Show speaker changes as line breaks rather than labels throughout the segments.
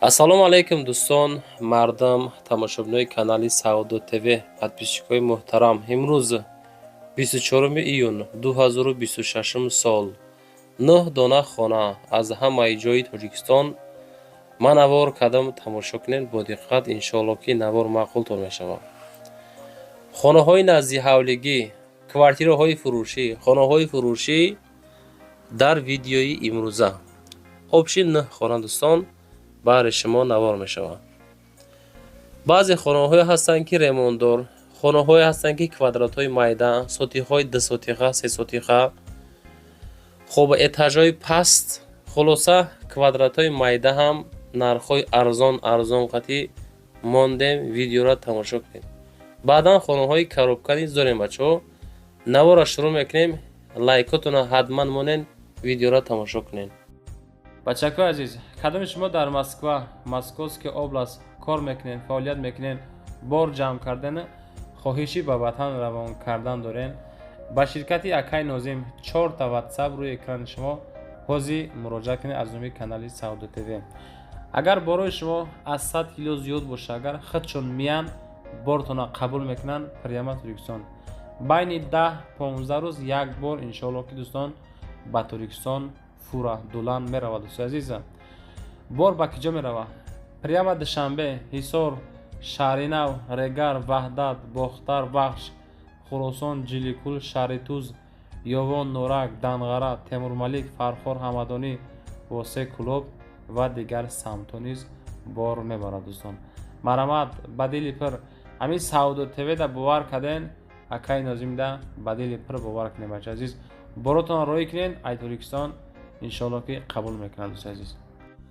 Ассалому алайкум, дӯстон, мардам, тамошобинои канали Савдо ТВ, подписчикои муҳтарам. Имрӯз 24 июн 2026 сол 9 дона хона аз ҳамаи ҷои Тоҷикистон ман навор кардам, тамошо кунед бо диққат, иншоалло ки навор маъқултон мешавад. Хонаҳои наздиҳавлигӣ, квартираҳои фурӯшӣ, хонаҳои фурӯшӣ дар видеои имрӯза. Общий 9 хона, дӯстон, баҳри шумо навор мешавад. Баъзе хонаҳое ҳастанд, ки ремонтдор, хонаҳое ҳастанд, ки квадратҳои майда, сотиқҳои дусотиқа, сесотиқа, хоб, этажҳои паст, хулоса, квадратҳои майда ҳам нархҳои арзон арзон қатӣ мондем, видеоро тамошо кунед. Баъдан хонаҳои коробка низ дорем, бачаҳо. Наворро шурӯъ мекунем, лайкотонро ҳатман монед, видеоро тамошо кунед. Бачакои азиз, кадоми шумо дар Москва, Московская область кор мекунед, фаъолият мекунед, бор ҷамъ кардан, хоҳиши ба ватан равон кардан дорен, ба ширкати Акай Нозим чорта ватсап рӯи экрани шумо ҳозир муроҷиат кунед аз номи канали Савдо ТВ. Агар борои шумо аз 100 кило зиёд боша, агар худшон миян, бортона қабул мекунанд прямо Тоҷикистон. Байни 10-15 рӯз як бор, иншоалло ки, дӯстон, ба Тоҷикистон фура дулан меравад, дӯстои азиза. Бор ба киҷо меравад? Прямо Душанбе, Ҳисор, Шаҳринав, Регар, Ваҳдат, Бохтар, Вахш, Хуросон, Ҷиликул, Шаҳритуз, Ёвон, Норак, Данғара, Темурмалик, Фархор, Ҳамадонӣ, Восе, Кӯлоб ва дигар самтҳо низ бор мебарад, дӯстон. Марҳамат, ба дили пир ҳамин Савдо ТВ-да бовар карден, акаи Нозимда ба дили пир бовар кунед, бача азиз. Боротонро роҳӣ кунед, ай Тоҷикистон иншоалло ки қабул мекунад, дӯстои азиз.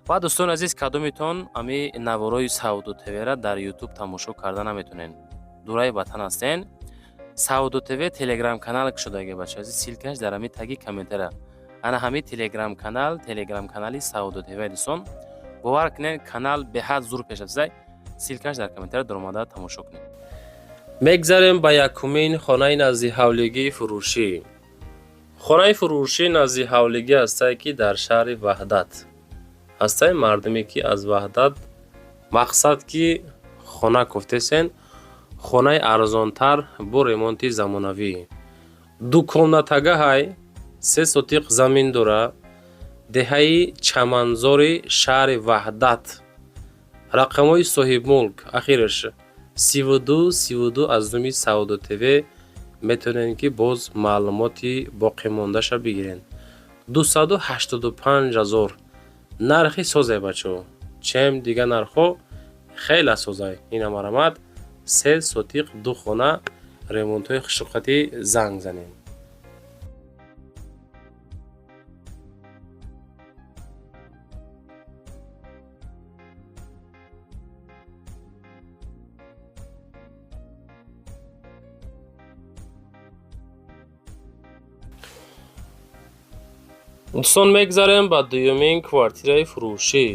Ва дӯстони азиз, кадомитон ами наворои Савдо ТВ-ра дар Ютуб тамошо карда наметонед, дураи ватан ҳастен, Савдо ТВ телеграм канал кушодаги, бача азиз, ссылкаш дар ҳами таги комментара. Ана ҳами телеграм канал, телеграм канали Савдо ТВ, дӯстон, бовар кунед, канал беҳад зур пеш рафтааст. Ссылкаш дар комментара, даромада тамошо кунед. Мегзарем ба якумин хонаи наздиҳавлигии фурӯшӣ. Хонаи фурӯшӣ наздиҳавлигӣ ҳастае, ки дар шаҳри Ваҳдат ҳастае. Мардуме, ки аз Ваҳдат мақсад ки хона кофтесен, хонаи арзонтар бо ремонти замонавӣ. Дукомнатага ҳай, се сотиқ замин дора, деҳаи Чаманзори шаҳри Ваҳдат. Рақамҳои соҳибмулк ахираш 32 32, аз номи Савдо ТВ метавонед, ки боз маълумоти боқимондаша бигиред. 285 000 нархи созай, бачаҳо, чем дигар нархҳо хеле созай. Ина марҳамат, се сотиқ, ду хона, ремонтҳои хушуқатӣ, занг занед. Дӯстон, мегзарем ба дуюмин квартираи фурӯшӣ.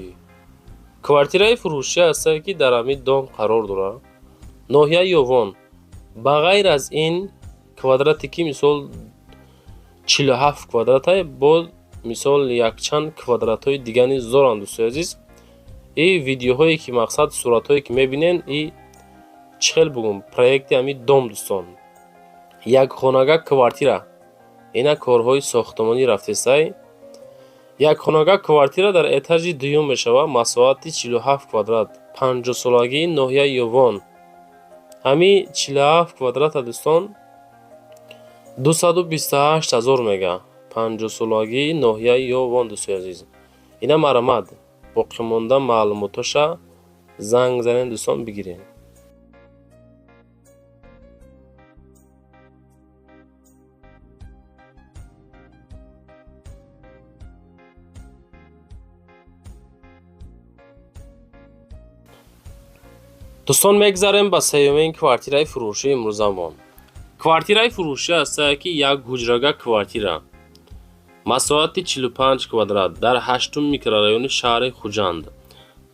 Квартираи фурӯшӣ ҳастае, ки дар ҳамин дом қарор дорад, ноҳияи Ёвон. Ба ғайр аз ин квадрате, ки мисол 47 квадратае, бо мисол якчанд квадратҳои дигар низ доранд, дӯстои азиз. И видеоҳое, ки мақсад суратҳое, ки мебинен, и чӣ хел бугум, проекти ҳамин дом, дӯстон, якхонага квартира. Ина корҳои сохтмонӣ рафтесай. Якхонага квартира дар этажи дуюм мешавад, масоҳати 47 квадрат, панҷоҳсолагии ноҳияи Ёвон. Ҳамин 47 квадрата, дӯстон, 228 000 мега, панҷоҳсолагии ноҳияи Ёвон, дӯстои азиз. Ина марҳамат, боқимонда маълумотоша занг занед, дӯстон, бигиред. Дӯстон, мегзарем ба сеюмин квартираи фурӯшии имрӯзамон. Квартираи фурӯшӣ ҳастае, ки як ҳуҷрага квартира, масоҳати 45 квадрат, дар ҳаштум микрорайони шаҳри Хуҷанд,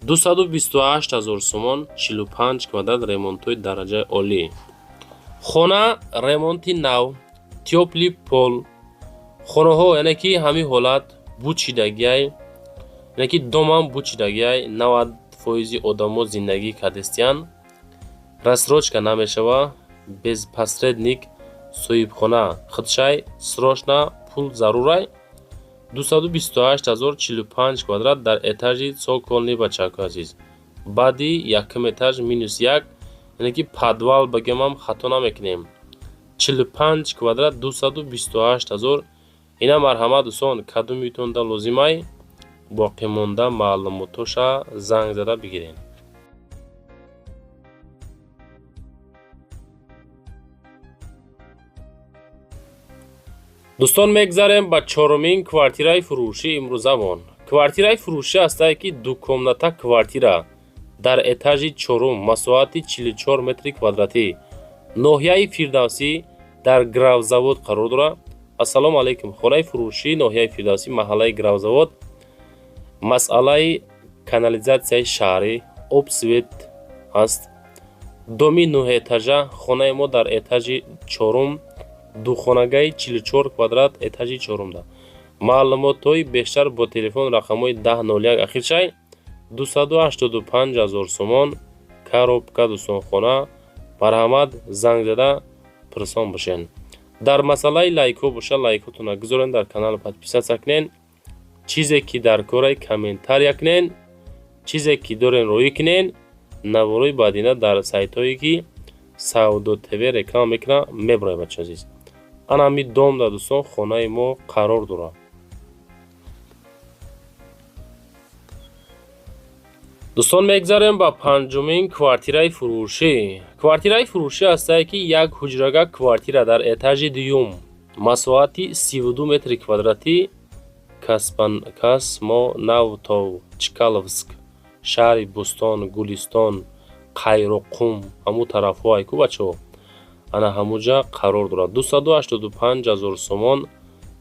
228 000 сомон, 45 квадрат, ремонтҳои дараҷаи олӣ. Хона ремонти нав, тёплый пол, хонаҳо, яъне ки ҳамин ҳолат бучидагиай, яъне ки домам бучидагиай, 90. фоизи одамо зиндагӣ кардистиянд. Рассрочка намешава, без посредник, соҳибхона худшай, срочно пул зарурай. 228 ҳазор, 45 квадрат, дар этажи цокольный, бачаҳакои азиз, баъди якум этаж минус як, яъне ки подвал бигӯям хато намекунем. 45 квадрат, 228 ҳазор. Ина марҳамат, дӯстон, кадомитонда лозимай, боқимонда маълумотоша занг зада бигиред. Дӯстон, мегзарем ба чорумин квартираи фурӯши имрӯзамон. Квартираи фурӯшӣ ҳастае, ки дукомната квартира дар этажи чорум, масоҳати 44 метри квадратӣ, ноҳияи Фирдавсӣ, дар Гравзавод қарор дорад. Ассалому алайкум! Хонаи фурӯшӣ, ноҳияи Фирдавсӣ, маҳаллаи Гравзавод, масъалаи канализатсияи шаҳрӣ, об, свет ҳаст. Доми нӯҳэтажа, хонаи мо дар этажи чорум, духонагаи 44 квадрат, этажи чорумда. Маълумотҳои бештар бо телефон рақамҳои 1001 ахиршай. 285 ҳазор сомон коробка. Дӯстон, хона, марҳамат, занг зада пурсон бошен. Дар масъалаи лайкҳо боша, лайкҳотонро гузорен, дар канал подписаться кунен, чизе ки дар корай комментария кунен, чизе ки дорен роӣ кунен. Наворои баъдина дар сайтҳое, ки Савдо ТВ реклама мекунад, мебарояд. Бача азиз, ана ҳамин дом да, дӯстон, хонаи мо қарор дорад. Дӯстон, мегзарем ба панҷумин квартираи фурӯшӣ. Квартираи фурӯшӣ ҳастае, ки як ҳуҷрага квартира дар этажи дуюм, масоҳати 32 метри квадратӣ, Космонавтов, Чкаловск, шаҳри Бӯстон, Гулистон, Қайроққум, ҳамун тарафҳо айку, бачаҳо, ана ҳамуҷа қарор дорад. 285 ҳазор сомон,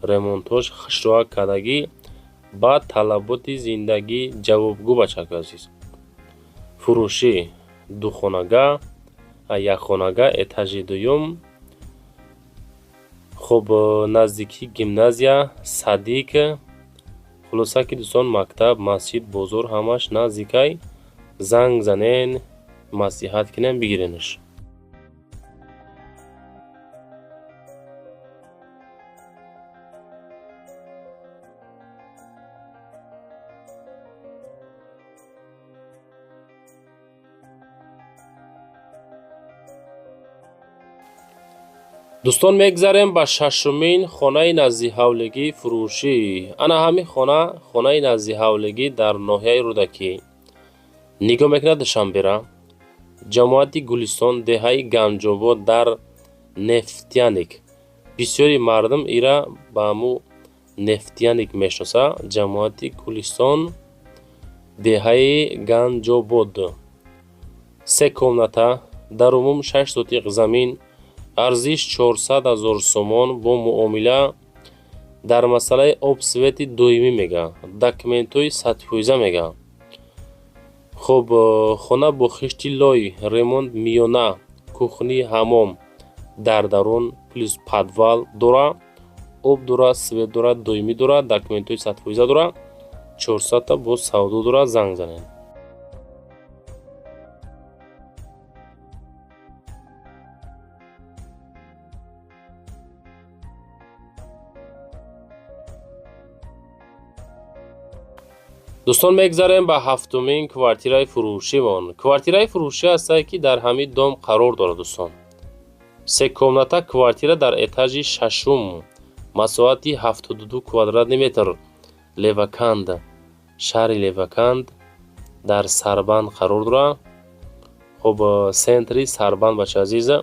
ремонтош хушроа кардагӣ, ба талаботи зиндагӣ ҷавобгӯ. Бачаҳои азиз, фурӯшӣ духонага, якхонага, этажи дуюм. Хуб, наздикии гимназия, садик, хулоса ки, дӯстон, мактаб, масҷид, бозор ҳамаш наздикай. Занг занен, маслиҳат кунем, бигиренаш. Дӯстон, мегзарем ба шашумин хонаи наздиҳавлигии фурӯшӣ. Ана ҳамин хона, хонаи наздиҳавлигӣ дар ноҳияи Рӯдакӣ, нигоҳ мекунад Душанбера, ҷамоати Гулистон, деҳаи Ганҷобод, дар Нефтяник. Бисёри мардум ира ба ҳаму Нефтяник мешиноса. Ҷамоати Гулистон, деҳаи Ганҷобод, се комната, дар умум 6 сотиқ замин, арзиш 400 000 сомон бо муомила. Дар масъалаи об, свети доимӣ мега, документҳои садфоиза мега. Хуб, хона бо хишти лой, ремонт миёна, кухни, ҳаммом дар дарун плюс подвал дора, об дора, свет дора, доимӣ дора, документҳои садфоиза дора, 400-та боз савдо дора, занг занед. Дӯстон, мегзарем ба ҳафтумин квартираи фурӯшимон. Квартираи фурӯшӣ ҳастае, ки дар ҳамин дом қарор дорад. Дӯстон, се комната квартира дар этажи шашум, масоҳати 72 квадратный метр, Леваканд, шаҳри Леваканд, дар Сарбанд қарор дорад. Хуб, центри Сарбанд, бача азиза,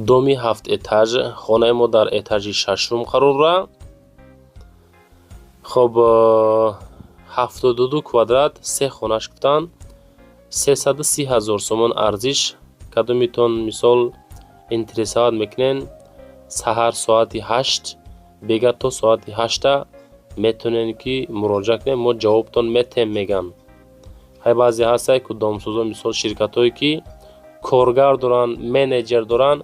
доми ҳафт этаж, хонаи мо дар этажи шашум қарор дорад. Хуб, 72 квадрат, се хонаш гуфтанд, 330 000 сомон арзиш. Кадомитон, мисол, интересовать мекунен, саҳар соати 8, бега то соати 8-та метавонем, ки муроҷиат кунем, мо ҷавобтон метем, мегӯянд. Ҳай, баъзе ҳастае ку домсозо, мисол, ширкатҳое, ки коргар доранд, менеҷер доранд.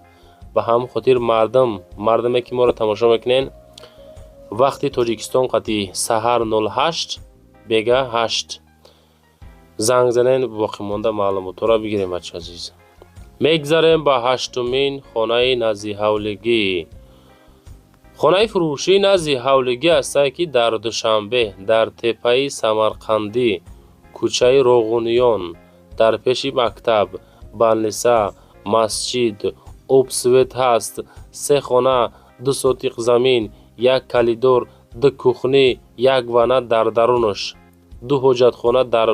Ба ҳамин хотир, мардум, мардуме, ки моро тамошо мекунен, вақти Тоҷикистон қати саҳар 08, бега 8. Занг занен, боқимонда маълумотҳоро бигирем, бачаи азиз. Мегзарем ба ҳаштумин хонаи назди ҳавлигӣ. Хонаи фурӯшии назди ҳавлигӣ ҳастае, ки дар Душанбе, дар теппаи Самарқандӣ, кӯчаи Роғуниён, дар пеши мактаб, больница, масҷид, об, свет ҳаст. Се хона, 2 сотиқ замин, як коридор, ду кухня, як ванна дар дарунаш, ду ҳоҷатхона дар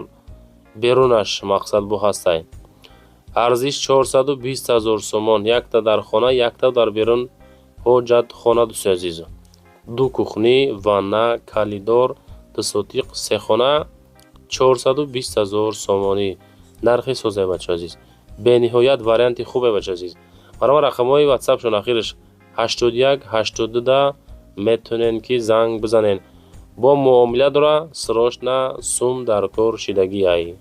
берунаш, мақсад бо ҳастай. Арзиш 420 ҳазор сомон. Якта дар хона, якта дар берун ҳоҷатхона, дӯстои азиз. Ду кухня, ванна, коридор, 2 сотиқ, се хона, 420 ҳазор сомонӣ. Нархи созае, бачаи азиз. Бениҳоят варианти хубе, бачаи азиз. Барои рақамҳои ватсапшон ахираш 81 82 да метавонед, ки занг бизанед. Бо муомила дора, срочно сум дар кор шидагиай.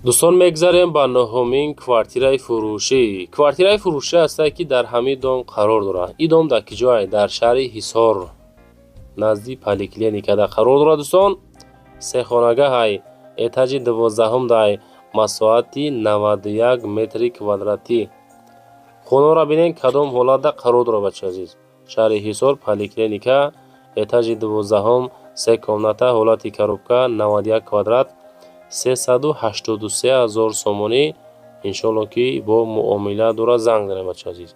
Дӯстон, мегзарем ба нуҳумин квартираи фурӯшӣ. Квартираи фурӯшӣ ҳастае, ки дар ҳамин дом қарор дорад. Ин дом дар киҷое? Дар шаҳри Ҳисор, назди поликлиникада қарор дорад, дӯстон. Сехонагаҳай, этажи 12-ум дай, масоҳати 91 метри квадратӣ. Хонаро бинед, кадом ҳолатда қарор дорад, бачаи азиз. Шаҳри Ҳисор, поликлиника, этажи 12-ум, се комната, ҳолати коробка, 91 квадрат, 383 ҳазор сомонӣ. Иншоалло, ки бо муомила дорад. Занг занед, бачаи азиз.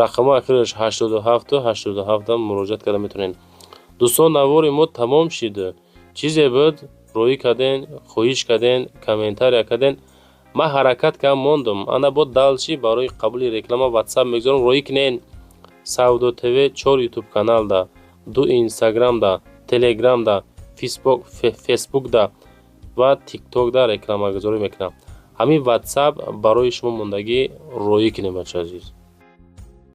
Рақамҳои ахираш 87 87 муроҷиат карда метавонед. Дӯстон, навори мо тамом шид. Чизе буд, роӣ карден, хоҳиш карден, комментария карден, ман ҳаракат кардам, мондум. Ана бо дальше барои қабули реклама ватсап мегузорам, роӣ кунен. Савдо ТВ чор ютуб каналда, ду инстаграмда, телеграмда, фейсбукда ва тиктокда рекламагузорӣ мекунам. Ҳамин ватсап барои шумо мондагӣ, роӣ кунем, бачаи азиз.